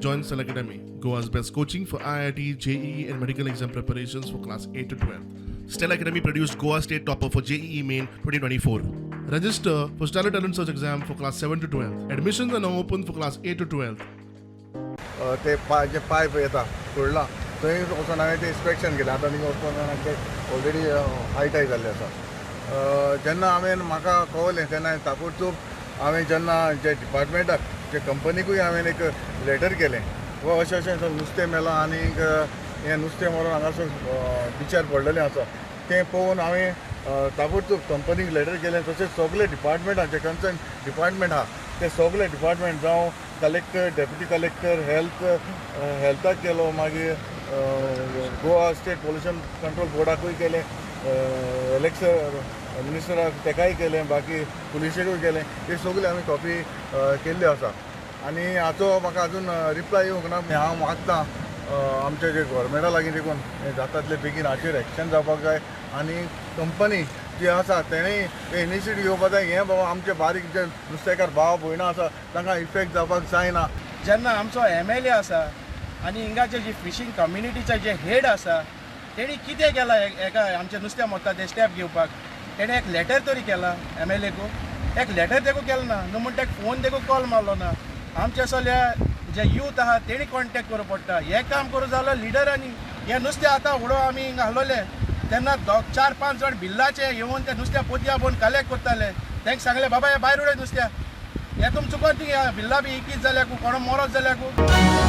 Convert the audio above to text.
Join Stellar Academy, Goa's best coaching for IIT, JEE, and medical exam preparations for class 8 to 12. Stellar Academy produced Goa State Topper for JEE Main 2024. Register for Stellar Talent Search exam for class 7 to 12. Admissions are now open for class 8 to 12. ते जे pipe येता सोडला थंय वचोन हांवें तें inspection केलें. आतां थिंगा वचोन तें ऑलरेडी हाय जाल्लें आसा. जेन्ना हांवें म्हाका कळलें तेन्ना ताबडतोब हांवें जेन्ना जे डिपार्टमेंटाक, जे कंपनीकूय हांवें एक लेटर केलें व अशें अशें नुस्तें मेलां आनीक हें नुस्तें मरोन हांगासर बिचार पडलेलें आसा. तें पळोवन हांवें ताबडतोब कंपनीक लेटर केलें. तशेंच सगळे डिपार्टमेंटां जे कन्सर्न डिपार्टमेंट आहा ते सगळे डिपार्टमेंट, जावं कलेक्टर, डेप्युटी कलेक्टर, हेल्थ, हेल्थाक केलो, मागीर गोवा स्टेट पोल्युशन कंट्रोल बोर्डाकूय केलें, इलेक्शन मिनिस्टराक तेकाय केलें, बाकी पुलिशेकूय केलें. हे सगळे आमी कॉपी केल्ल्यो आसा आनी हाचो म्हाका अजून रिप्लाय येवंक ना. हांव मागतां आमचे जे गोवोरमेंटा लागीं देखून हें जाता तितले बेगीन हाचेर एक्शन जावपाक जाय आनी कंपनी जी आसा तेणें इनिशिएटीव घेवपा जाय. हें बाबा आमचे बारीक जे नुस्तेकार भाव भयणां आसा तांकां इफेक्ट जावपाक जायना. जेन्ना आमचो एमएलए आसा आनी हिंगाचे जी फिशींग कम्युनिटीचे जे हेड आसा तेणी कितें केलां हेका आमचें नुस्तें मरता तें स्टेप घेवपाक? तेणें एक लेटर तरी केलां एमएलएको? एक लेटर देखून केलें ना, न्हू म्हणटा एक फोन देखून कॉल मारलो ना. आमचे सगळे जे यूथ आहा तेणी कॉन्टेक्ट करूं पडटा. हें काम करूं जाल्यार लिडरांनी. हें नुस्तें आतां उडोव आमी हिंगा आहलोले तेन्ना दोग चार पांच जाण बिल्लाचे येवन ते नुस्त्या पोतया भोवन कलेक्ट करताले. तांकां सांगलें, बाबा, हें भायर उडय नुस्त्या, हें तुम चुकोन ती बिल्ला बी इकीत जाल्याकू, कोणो मरत जाल्याकू.